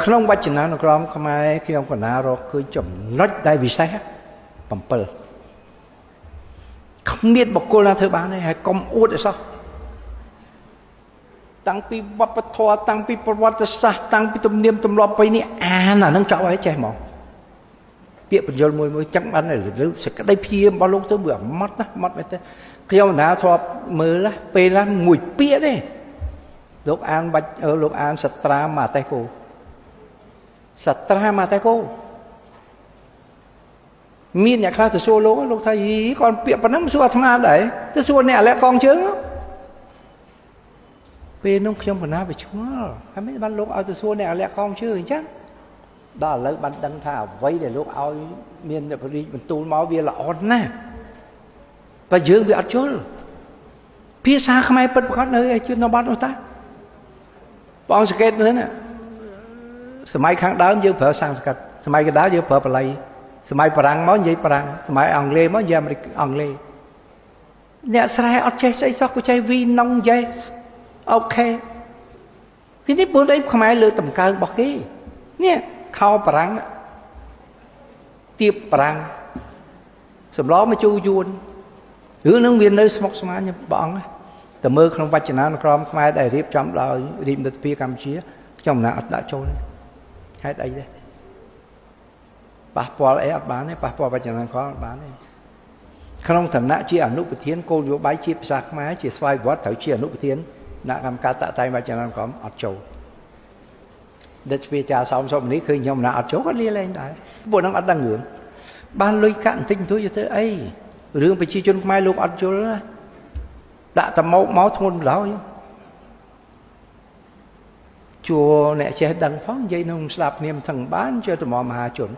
ក្នុងវចនានុក្រមខ្មែរខ្ញុំកណារកឃើញចំណុចដែលពិសេស7គ្មានបុគ្គលណាធ្វើបានទេហើយកុំអួតឲ្យសោះតាំងពីវប្បធម៌តាំងពីប្រវត្តិសាស្ត្រតាំងពីទំនៀមទម្លាប់បីនេះអានអានឹងចប់ហើយចេះហ្មងពាក្យបញ្យលមួយមួយចឹងបានលើសេចក្តីព្យាយាមរបស់លោកទៅវាម៉ត់ណាម៉ត់មែនទេខ្ញុំណាធ្លាប់មើលពេលណាមួយពាក្យទេលោកអានបាច់លោកអានសត្រាម៉ាតេកូសត្រាម៉ាតេកូមានអ្នកខ្លះទៅសួរលោកលោកថាយីគាត់ពាក្យប៉ុណ្ណឹងសួរអាត្មាដែរទៅសួរអ្នកលាក់កងជើងពេលនោះខ្ញុំកណាវាឆ្ងល់ហើយមិនបានលោកឲ្យទៅសួរអ្នកលាក់កងជើងអញ្ចឹងដល់ឥឡូវបានដឹងថាអ្វីដែលលោកឲ្យមានព្រះរាជបន្ទូលមកវាល្អណាស់បើយើងវាអត់យល់ភាសាខ្មែរពិតប្រាកដនៅឯជនបទនោះតាបងអង្គសង្កេតមើលណាសម័យខាងដើមយើងប្រើសំស្ក្រឹតសម័យកណ្ដាលយើងប្រើបាលីសម័យបារាំងមកនិយាយបារាំងសម័យអង់គ្លេសមកនិយាយអាមេរិកអង់គ្លេសអ្នកស្រែអត់ចេះស្អីសោះក៏ចេះវីណុងយេអូខេទីនេះពួកឯងខ្មែរលើតម្កើងរបស់គេនេះខោបារាំងទៀបបារាំងសម្លមកជូរយួនរឿងនឹងវានៅស្មុគស្មាញព្រះអង្គតែមើលក្នុងវចនានុក្រមខ្មែរដែលរៀបចំដោយរាជមិត្តភាពកម្ពុជាខ្ញុំណាអត់ដាក់ចូលហេតុអីទេប៉ះពាល់អីអត់បានទេប៉ះពាល់វចនានុក្រមអត់បានទេក្នុងឋានៈជាអនុប្រធានគោលនយោបាយជាតិភាសាខ្មែរជាស្វ័យវត្តត្រូវជាអនុប្រធានគណៈកម្មការតាក់តែងវចនានុក្រមអត់ចូលដិតវាចាសោមសុំនេះឃើញខ្ញុំណាអត់ចូលគាត់លាលែងដែរពួកហ្នឹងអត់ដឹងរឿងបានលុយកាក់បន្តិចបន្តួចទៅអីរឿងប្រជាជនខ្មែរលោកអត់យល់ណាដាក់តមកមកធ្ងន់ឡើយជួអ្នកចេះដឹងផងនិយាយនឹងស្ដាប់គ្នាមិនថឹងបានជឿតមមហាជន